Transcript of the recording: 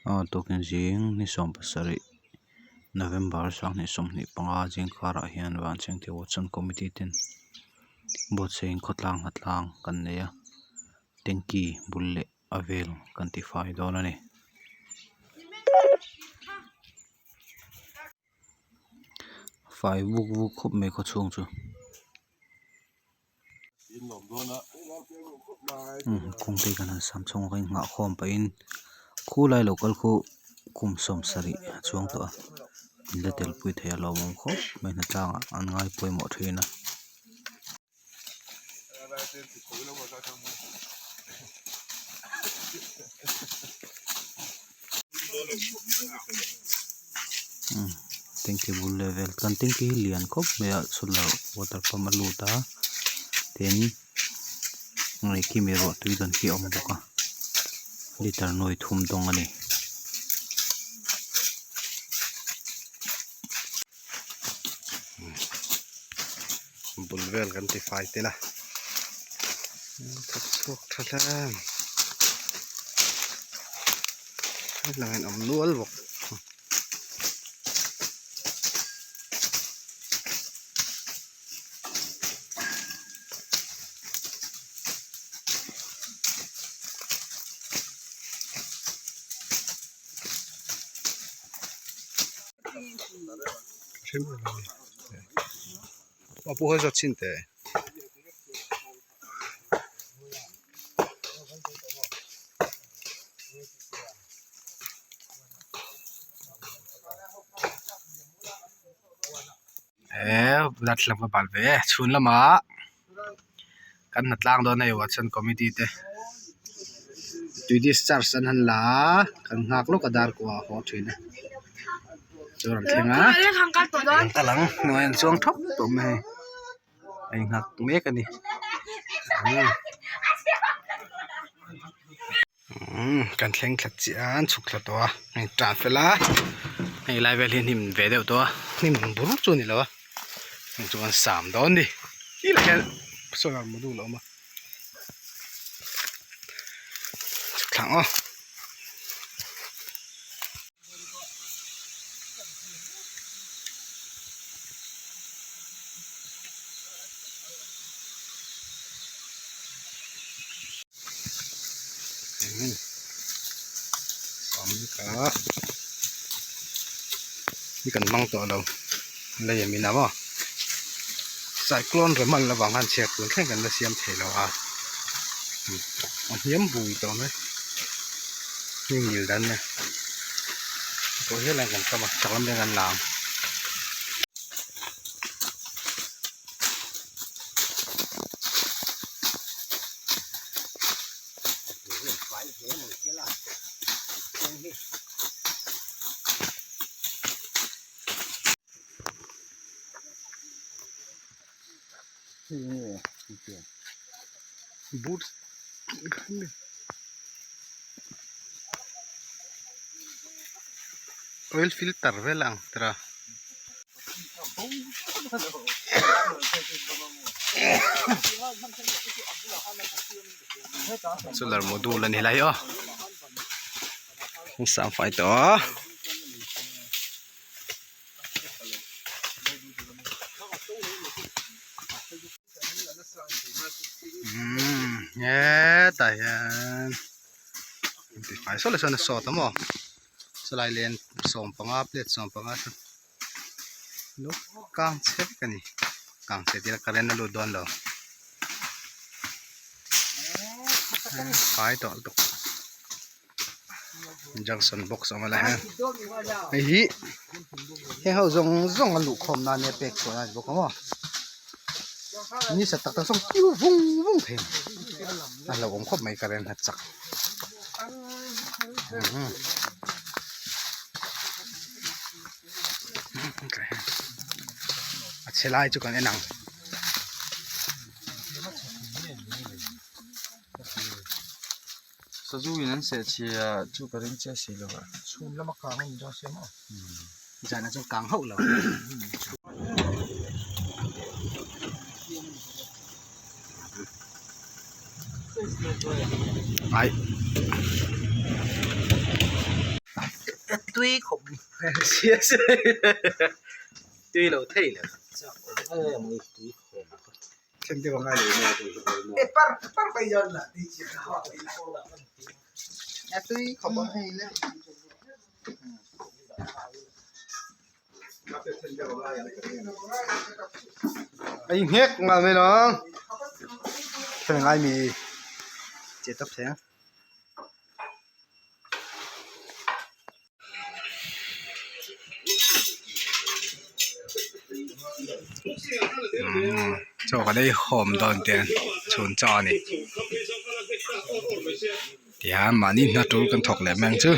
Aw tukin zing ni 17 November 2025 zing karah hian Vanchengte Watson Committee ten buatsaihin khawtlang hnatlang kan nei a tanky bul leh a vel kan tifai dawn a ni. Fai vuk vuk khawp mai khawchhung chu. Kawng te kan han sam chhawng a kan inngah khawm pahin khulai lo kal khu kum 70 a chuang tawh a in la tel pui thei a lawmawm khawp mai hnatlangah an ngai pawimawh thin a. Tanky bul leh vel kan tanky hi lian khawp mai a solar water pump a lut a tin khimi ruah tui dan khi a awm bawk a liter nuai thum dawng a ni. Bul vel kan ti fai tel a thawk chhuak tha hle a ni awm nual bawk. Darthlalang ka bal ve e chhun lamah kan hna tlang dawn a hei Watson committee te tui discharge an han la a kan nghak lawk a dar kuah a haw thin a chu a rawn thleng a an kal ang hnuai an chuang thap tawh mai a hei a inghak mek a ni. Kan thleng thla chiah a an chhuk thla tawh a hei tan fel a hei lai vel hi hnim ve deuh tawh a hnim bur chu a ni lo a heng chu an sam dawn a ni ti lah hian solar module a awm a chhuk thla ang aw. Hi kan hmang tawh lo lei a min ang aw cyclone remal avang khan chhiat tun thleng kan la siam thei lo a a hniam bui tawh mai hnim ngil dan nia tawh hial ang kan kam a chak lam te kan la ang. Oil filter vel ang tira. Solar module a ni lai aw sang fai tawh a. Umm hetah hian tifai saw leh sawn a sawt a maw sawlai len 15 plate 15 sawn lo kang chhe vek a ni kang chhe tir a current a lut dawn lo fai tawh lutuk junction box a awm a la hian hei hi heng ho zawng zawng a luh khawm nan nia pek chhuah a ni bawk a maw ni sa tak tak sawn kiu vung vung thei a hlauhawm khawp mai current a chak. A chhe lai chu kan en ang. Sazu in an seh chhia chu ka ring chiah si lo a. Chhun lama kang a ni dawn sia maw? Zan ah chuan kang hauh lo. Ai. tui khawp tui lo thei lo. Ai nghek ngal mai lo thil ngai mi che tawp thei ang. Chaw kan ei khawm dawn te chhun chaw a ni tihian mahni hna tul kan thawk leh mai ang chu.